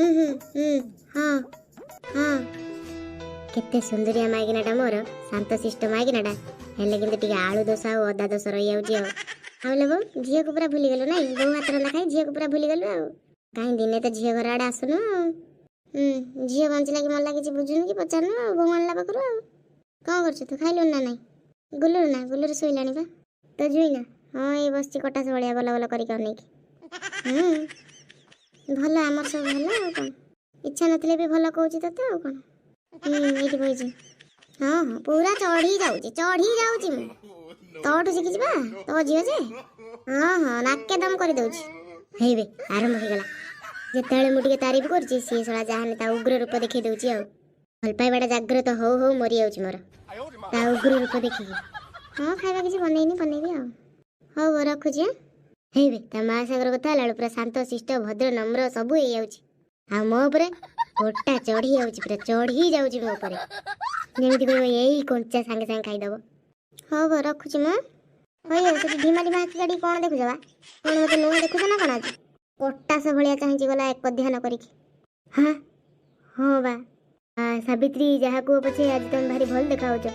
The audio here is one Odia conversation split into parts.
ହୁଁ ହୁଁ ହୁଁ, ହଁ ହଁ। କେତେ ସୁନ୍ଦରିଆ ମାଇକିନାଟା ମୋର, ଶାନ୍ତଶିଷ୍ଟ ମାଇକିନାଟା, ହେଲେ କିନ୍ତୁ ଟିକେ ଆଳୁ ଦୋଷ ଆଉ ଅଦା ଦୋଷ ରହିଯାଉଛି। ଆଉ ଆଉ ଲୋ ବୋଉ, ଝିଅକୁ ପୁରା ଭୁଲିଗଲୁ ନାଇଁ? ବୋଉ ହାତ ରନ୍ଧା ଖାଇ ଝିଅକୁ ପୁରା ଭୁଲିଗଲୁ। ଆଉ କାହିଁ ଦିନେ ତ ଝିଅ ଘର ଆଡ଼େ ଆସୁନୁ। ଆଉ ହୁଁ, ଝିଅ ବଞ୍ଚିଲା କି ମଲା କିଛି ବୁଝୁନୁ କି ପଚାରୁନୁ। ଆଉ ବୋଉ ଆଣିଲା ପାଖରୁ ଆଉ କ'ଣ କରୁଛୁ ତୁ? ଖାଇଲୁଣି ନା ନାଇଁ? ଗୁଲୁରୁ ନା, ଗୁଲୁରୁ ଶୋଇଲାଣି ବା। ତୋ ଜୁଇ ନା? ହଁ, ଏଇ ବସିଛି କଟାସ ଭଳିଆ ବଲ ବଲ କରିକି ଅନେଇକି। ହୁଁ, ଭଲ, ଆମର ସବୁ ଭଲ। ଆଉ କ'ଣ, ଇଚ୍ଛା ନଥିଲେ ବି ଭଲ କହୁଛି ତୋତେ। ଆଉ କ'ଣ? ହୁଁ, ଏଇଠି ବଇଛି। ହଁ ହଁ, ପୁରା ଚଢ଼ି ଯାଉଛି, ଚଢ଼ି ଯାଉଛି। ମୁଁ ତୋଠୁ ଶିଖିଛି ବା, ତୋ ଝିଅ ଯେ। ହଁ ହଁ, ନାକେ ଦମ କରିଦେଉଛି। ହେଇବେ, ଆରମ୍ଭ ହେଇଗଲା। ଯେତେବେଳେ ମୁଁ ଟିକେ ତାରିଫ କରୁଛି, ସିଏ ଶଳା ଯାହାନେ ତା ଉଗ୍ର ରୂପ ଦେଖେଇ ଦେଉଛି। ଆଉ ଭଲ ପାଇବାଟା ଜାଗ୍ରତ ହଉ ହଉ ମରିଯାଉଛି ମୋର ତା ଉଗ୍ର ରୂପ ଦେଖିକି। ହଁ, ଖାଇବା କିଛି ବନେଇନି, ବନେଇବି। ଆଉ ହଉ ହଉ, ରଖୁଛି। ଆଁ, ହେଇବେ, ତା ମା ସାଙ୍ଗରେ କଥା ହେଲା ବେଳକୁ ପୁରା ଶାନ୍ତ ଶିଷ୍ଟ ଭଦ୍ର ନମ୍ର ସବୁ ହେଇଯାଉଛି, ଆଉ ମୋ ଉପରେ ଗୋଟା ଚଢ଼ି ଯାଉଛି, ପୁରା ଚଢ଼ି ଯାଉଛି ମୋ ଉପରେ, ଯେମିତି କହିବ ଏଇ କଞ୍ଚା ସାଙ୍ଗେ ସାଙ୍ଗେ ଖାଇଦବ। ହଉ ହଉ, ରଖୁଛି ମୁଁ। ହଇ, ସେଠି ଢିମା ଢିମା ଆଖି କାଢ଼ିକି କ'ଣ ଦେଖୁଛ ବା? କ'ଣ ମୋତେ ନୂଆ ଦେଖୁଛ ନା କ'ଣ ଆଜି? କଟାସ ଭଳିଆ ଚାହିଁଛି ଗଲା ଏକ ଧ୍ୟାନ କରିକି। ହଁ ହଁ ବା ସାବିତ୍ରୀ, ଯାହା କୁହ ପଛେ ଆଜି ତମେ ଭାରି ଭଲ ଦେଖାଯାଉଛ।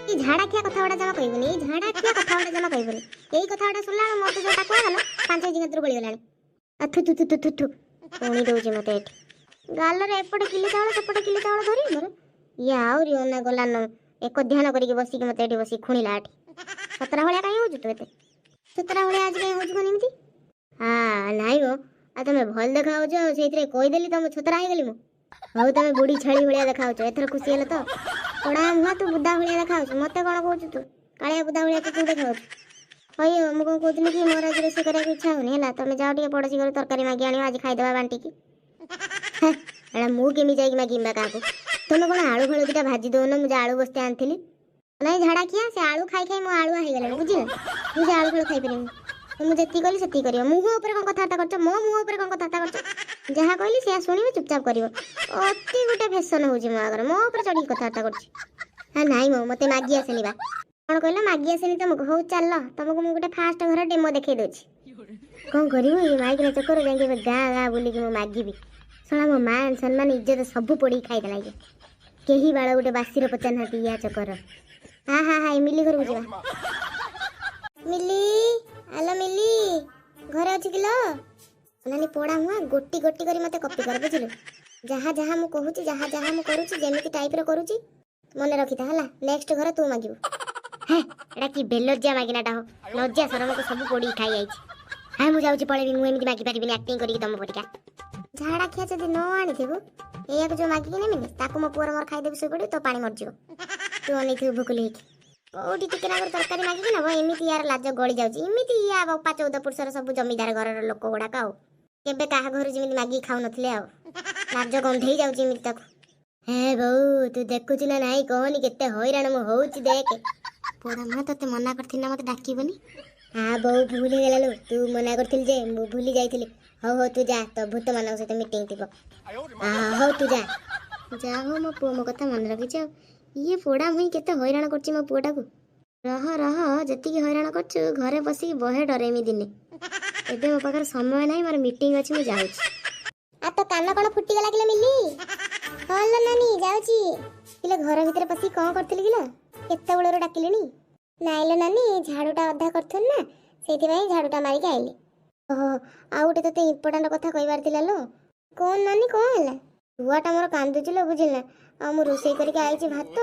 ଏଇ ଝାଡ଼ା ଖିଆ କଥା ଗୁଡ଼ା ଜମା କହିବୁନି, ଏଇ ଝାଡ଼ା ଖିଆ କଥା ଗୁଡ଼ା ଜମା କହିବୁନି। ଏଇ କଥା ଗୁଡ଼ା ଶୁଣିଲା ବେଳକୁ ମୋର ତ ଯୋଉ ଟାକୁଆ ଗଲ 5 ଇଞ୍ଚ କତିରୁ ଗଳିଗଲାଣି। ଆଉ ଥୁ ଥୁ ଥୁ ଥୁ ଥୁ, ପୁଣି ଦଉଛି ମତେ ଏଠି ଗାଲରେ। ଏପଟେ କିଲେ ଚାଉଳ, ସେପଟେ କିଲେ ଚାଉଳ ଧରି ମୋର ଇଏ ଆହୁରି ଅନା ଗଲା ନ ଏକ ଧ୍ୟାନ କରିକି ବସିକି ମତେ ଏଠି ବସିକି ଖୁଣିଲା। ଏଠି ସତରା ଭଳିଆ କାହିଁ ହଉଛୁ ତୁ? ଏତେ ସତରା ଭଳିଆ ଆଜି କାହିଁ ହଉଛୁ କଣ ଏମିତି? ହଁ, ନାଇଁ ମ, ଆଉ ତମେ ଭଲ ଦେଖାଯାଉଛ ଆଉ ସେଇଥିରେ କହିଦେଲି ତମ ଛତରା ହେଇଗଲି ମୁଁ। ହଉ, ତମେ ବୁଢ଼ୀ ଛେଳି ଭଳିଆ ଦେଖାଯାଉଛ, ଏଥର ଖୁସି ହେଲ ତ? କଡ଼ା ମୁହଁ, ତୁ ବୁଦା ଭଳିଆ ଦେଖାଯାଉଛୁ। ମତେ କ'ଣ କହୁଛୁ ତୁ? କାଳିଆ ବୁଦା ଭଳିଆ ତୁ ଦେଖାଯାଉଛୁ। ହଇ, ମୁଁ କ'ଣ କହୁଥିଲି କି, ମୋର ଆଜି ରୋଷେଇ କରିବାକୁ ଇଚ୍ଛା ହଉନି ହେଲା, ତମେ ଯାଅ ଟିକେ ପଡ଼ୋଶୀ ଘରୁ ତରକାରୀ ମାଗି ଆଣିବ, ଆଜି ଖାଇଦେବା ବାଣ୍ଟିକି। ଏଟା ମୁଁ କେମିତି ଯାଇକି ମାଗିବି ବା କାହାକୁ? ତମେ କ'ଣ ଆଳୁ ଫାଳୁ ଦିଟା ଭାଜି ଦଉନ, ମୁଁ ଯେ ଆଳୁ ବସ୍ତେ ଆଣିଥିଲି। ନାଇଁ ଝାଡ଼ା ଖିଆ, ସେ ଆଳୁ ଖାଇ ଖାଇ ମୁଁ ଆଳୁଆ ହେଇଗଲାଣି ବୁଝିଲ? ମୁଁ ସେ ଆଳୁ ଫାଳୁ ଖାଇପାରିବିନି। ମୁଁ ଯେତିକି କହିଲି ସେତିକି କରିବ। ମୁହଁ ଉପରେ କ'ଣ କଥାବାର୍ତ୍ତା କରୁଛ? ମୋ ମୁହଁ ଉପରେ କ'ଣ କଥାବାର୍ତ୍ତା କରୁଛ? ଯାହା କହିଲି ସେୟା ଶୁଣିବ, ଚୁପଚାପ କରିବ। ଅତି ଗୋଟେ ଫେସନ ହଉଛି ମୋ ଆଗରେ, ମୋ ଉପରେ ଚଢ଼ିକି କଥାବାର୍ତ୍ତା କରୁଛି। ହଁ, ନାଇଁ ମୋ ମତେ ମାଗି ଆସେନି ବା। କ'ଣ କହିଲ? ମାଗି ଆସେନି ତମକୁ? ହଉ ଚାଲ, ତମକୁ ମୁଁ ଗୋଟେ ଫାଷ୍ଟ ଘର ଡେମୋ ଦେଖେଇ ଦଉଛି। କ'ଣ କରିବୁ ଏଇ ମାଇକିନା ଚକର, ଯାଇକି ଏବେ ଗାଁ ଗାଁ ବୁଲିକି ମୁଁ ମାଗିବି। ଶଳା ମୋ ମାନ ସମ୍ମାନ ଇଜ୍ଜତ ସବୁ ପୋଡ଼ିକି ଖାଇଦେଲା ଇଏ। କେହି ବାଳ ଗୋଟେ ବାସିର ପଚାରୁନାହାନ୍ତି ୟା ଚକର। ହଁ ହଁ ହଁ, ମିଲି ଘରକୁ ଯିବା। ମିଲି, ଆଲୋ ମିଲି, ଘରେ ଅଛି କିଲୋ? ନାନୀ ପୋଡ଼ା ମୁହାଁ, ଗୋଟି ଗୋଟି କରି ମତେ କପି କର ବୁଝିଲୁ? ଯାହା ଯାହା ମୁଁ କହୁଛି, ଯାହା ଯାହା ମୁଁ କରୁଛି, ଯେମିତି ଟାଇପ୍ର କରୁଛି, ମନେ ରଖିଥା ହେଲା। ନେକ୍ସଟ ଘର ତୁ ମାଗିବୁ। ହେ, ଏଟା କି ବେଲଜ୍ଜା ମାଗିନାଟା ହୋ, ଲଜ୍ଜା ସରମକୁ ସବୁ ପୋଡ଼ିକି ଖାଇ ଯାଇଛି। ହଁ, ମୁଁ ଯାଉଛି, ପଳେଇବି। ମୁଁ ଏମିତି ମାଗି ପାରିବିନି ଆକ୍ଟିଂ କରିକି ତମ ପରିକା। ଝାଡ଼ା ଖିଆ, ଯଦି ନ ଆଣିଥିବୁ, ଏଇଆକୁ ଯୋଉ ମାଗିକି ନେମିନି, ତାକୁ ମୋ ପୁଅର ମୋର ଖାଇଦେବି, ଶୋଇପଡ଼ିବୁ, ତୋ ପାଣି ମରିଯିବ। ତୁ ଅନେଇଥିବୁ ଭୁକୁଲି ହେଇକି। କୋଉଠି ଟିକେ ନାକରୁ ତରକାରୀ ମାଗିକି ନବ, ଏମିତି ୟାର ଲାଜ ଗଳି ଯାଉଛି। ଏମିତି ୟା ବାପା 14 ପୁରୁଷର ସବୁ ଜମିଦାର ଘରର ଲୋକ ଗୁଡ଼ାକ, ଆଉ କେବେ କାହା ଘରୁ ଯେମିତି ମାଗିକି ଖାଉନଥିଲେ, ଆଉ ଲାଜ ଗନ୍ଧେଇ ଯାଉଛି ଏମିତି ତାକୁ। ହେ ବୋଉ, ତୁ ଦେଖୁଛୁ ନା ନାଇଁ କହନି, କେତେ ହଇରାଣ ମୁଁ ହଉଛି ଦେଖେ। ପୋଡ଼ା ମା, ତୋତେ ମନା କରିଥିଲି ନା ମତେ ଡାକିବୁନି? ହଁ ବୋଉ, ଭୁଲ ହେଇଗଲା ଲୋ। ତୁ ମନା କରିଥିଲି ଯେ ମୁଁ ଭୁଲି ଯାଇଥିଲି। ହଉ ହଉ, ତୁ ଯା, ତୋ ଭୂତମାନଙ୍କ ସହିତ ମିଟିଂ ଥିବ। ହଉ, ତୁ ଯା। ଯା ହଉ, ମୋ ପୁଅ ମୋ କଥା ମନେ ରଖିଛି। ଆଉ ଇଏ ପୋଡ଼ା ମୁହିଁ କେତେ ହଇରାଣ କରୁଛି ମୋ ପୁଅଟାକୁ। ରହ ରହ, ଯେତିକି ହଇରାଣ କରୁଛୁ ଘରେ ବସିକି ବହେ ଡରେଇମି ଦିନେ। ଏବେ ମୋ ପାଖରେ ସମୟ ନାହିଁ, ମୋର ମିଟିଂ ଅଛି, ମୁଁ ଯାଉଛି। ଆଉ ତୋ କାନ କ'ଣ ଫୁଟିଗଲା କିଲୋ ମିଲି? ହଁ ଲୋ ନାନୀ, ଯାଉଛି। କିଲୋ, ଘର ଭିତରେ ପଶିକି କ'ଣ କରୁଥିଲି କିଲୋ? କେତେବେଳରୁ ଡାକିଲିଣି। ନାଇଁ ଲୋ ନାନୀ, ଝାଡ଼ୁଟା ଅଧା କରୁଥିଲି ନା, ସେଇଥିପାଇଁ ଝାଡ଼ୁଟା ମାରିକି ଆଇଲି। ଓହୋ, ଆଉ ଗୋଟେ ତୋତେ ଇମ୍ପୋର୍ଟାଣ୍ଟ କଥା କହିବାର ଥିଲା ଲୋ। କ'ଣ ନାନୀ, କ'ଣ ହେଲା? ଛୁଆଟା ମୋର କାନ୍ଦୁଛି ଲୋ, ବୁଝିଲ ନା? ଆଉ ମୁଁ ରୋଷେଇ କରିକି ଆଇଛି, ଭାତ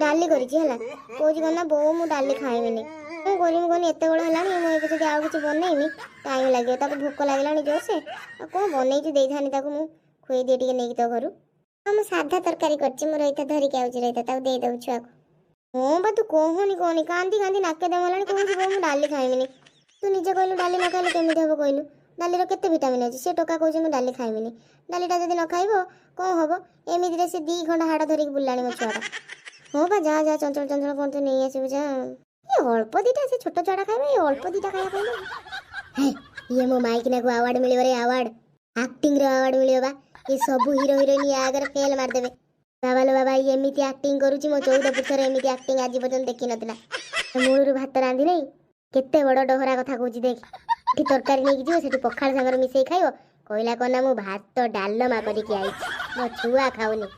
ଡାଲି କରିଛି ହେଲା, କହୁଛି କ'ଣ ନା ବୋଉ ମୁଁ ଡାଲି ଖାଇବିନି। କ'ଣ କରିବି କହନି? ଏତେ ବେଳ ହେଲାଣି, ମୁଁ ଏବେ ଯଦି ଆଉ କିଛି ବନେଇବି ଟାଇମ୍ ଲାଗିବ, ତାକୁ ଭୋକ ଲାଗିଲାଣି ଜୋରସେ। ଆଉ କ'ଣ ବନେଇଛୁ ଦେଇଥାନି ତାକୁ, ମୁଁ ଖୁଏଇ ଦିଏ ଟିକେ ନେଇକି ତୋ ଘରୁ। ହଁ, ମୁଁ ସାଧା ତରକାରୀ କରିଛି, ମୁଁ ରହିଥା ଧରିକି ଆଉଛି, ରହିଥା ତାକୁ ଦେଇଦେବୁ ଛୁଆକୁ। ହଁ ବା, ତୁ କହନି କହନି, କାନ୍ଦି କାନ୍ଦି ନାକେ ଦମ ହେଲାଣି, କହୁଛି ବୋଉ ମୁଁ ଡାଲି ଖାଇବିନି। ତୁ ନିଜେ କହିଲୁ, ଡାଲି ନ ଖାଇଲେ କେମିତି ହବ କହିଲୁ? ଡାଲିର କେତେ ଭିଟାମିନ୍ ଅଛି। ସେ ଟୋକା କହୁଛି ମୁଁ ଡାଲି ଖାଇବିନି। ଡାଲିଟା ଯଦି ନ ଖାଇବ କ'ଣ ହବ? ଏମିତିରେ ସେ 2 ଖଣ୍ଡ ହାଡ଼ ଧରିକି ବୁଲିଲାଣି ମୋ ଛୁଆଟା। ହଁ ବା, ଯା ଯା, ଚଞ୍ଚଳ ଚଞ୍ଚଳ କ'ଣ ତୁ ନେଇ ଆସିବୁ ଯା। ଏ ଅଳ୍ପ ଦିଟା, ସେ ଛୋଟ ଛୁଆଟା ଖାଇବ, ଏ ଅଳ୍ପ ଦିଟା ଖାଇବା କହିଲେ। ହେ, ଇଏ ମୋ ମାଇକିନାକୁ ଆୱାର୍ଡ ମିଳିବ ରେ, ଆୱାର୍ଡ, ଆକ୍ଟିଂର ଆୱାର୍ଡ ମିଳିବ ବା। ଏ ସବୁ ହିରୋ ହିରୋଇନ ୟା ଆଗରେ ଫେଲ୍ ମାରିଦେବେ। ବାବା ଲୋ ବାବା, ଇଏ ଏମିତି ଆକ୍ଟିଂ କରୁଛି, ମୋ 14 ପୁରୁଷର ଏମିତି ଆକ୍ଟିଂ ଆଜି ପର୍ଯ୍ୟନ୍ତ ଦେଖିନଥିଲା। ମୂଳରୁ ଭାତ ରାନ୍ଧି ନେଇ କେତେ ବଡ଼ ଡହରା କଥା କହୁଛି ଦେଖ। ଏଠି ତରକାରୀ ନେଇକି ଯିବ, ସେଠି ପଖାଳ ସାଙ୍ଗରେ ମିଶେଇ ଖାଇବ। କହିଲା କ'ଣ ନା ମୁଁ ଭାତ ଡାଲମା କରିକି ଆଇଛି, ମୋ ଛୁଆ ଖାଉନି।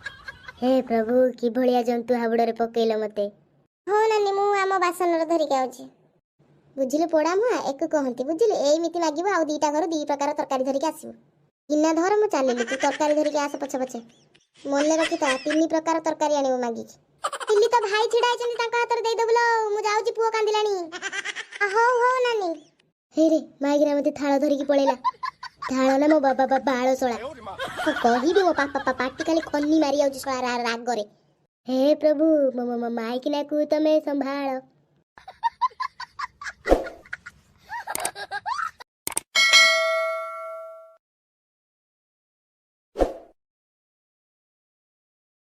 ହେ ପ୍ରଭୁ, କିଭଳିଆ ଜନ୍ତୁ ହାବୁଡ଼ରେ ପକେଇଲ ମତେ। ହଉ ନାନୀ, ମୁଁ ଆମ ବାସନରେ ଧରିକି ଆଉଛି। ବୁଝିଲୁ ପୋଡ଼ା ମୁହାଁ, ଏକୁ କହନ୍ତି ବୁଝିଲୁ, ଏଇମିତି ମାଗିବୁ ଆଉ 2ଟା ଘରୁ 2 ପ୍ରକାର ତରକାରୀ ଧରିକି ଆସିବୁ। ଗିନା ଧର, ମୁଁ ଚାଲିଲି, ତୁ ତରକାରୀ ଧରିକି ଆସ ପଛେ ପଛେ। ମନେ ରଖିଥା, 3 ପ୍ରକାର ତରକାରୀ ଆଣିବୁ ମାଗିକି। ଦିଲ୍ଲୀ ତ ଭାଇ ଛିଡ଼ା ହେଇଛନ୍ତି, ତାଙ୍କ ହାତରେ ଦେଇଦେବୁ ଲୋ। ମୁଁ ଯାଉଛି, ପୁଅ କାନ୍ଦିଲାଣି। ହଉ ହଉ ନାନୀ। ହେଇରେ, ମାଇକିନା ମତେ ଥାଳ ଧରିକି ପଳେଇଲା। ଥାଳ ନା ମୋ ବାବା ବାଳ ଶଳା, କଣ କହିବି, ମୋ ପାପା ପାଟି ଖାଲି ଖନି ମାରି ଯାଉଛି ଶଳା ରାଗରେ। ହେ ପ୍ରଭୁ, ମୋ ମାଇକିନାକୁ ତମେ ସମ୍ଭାଳ।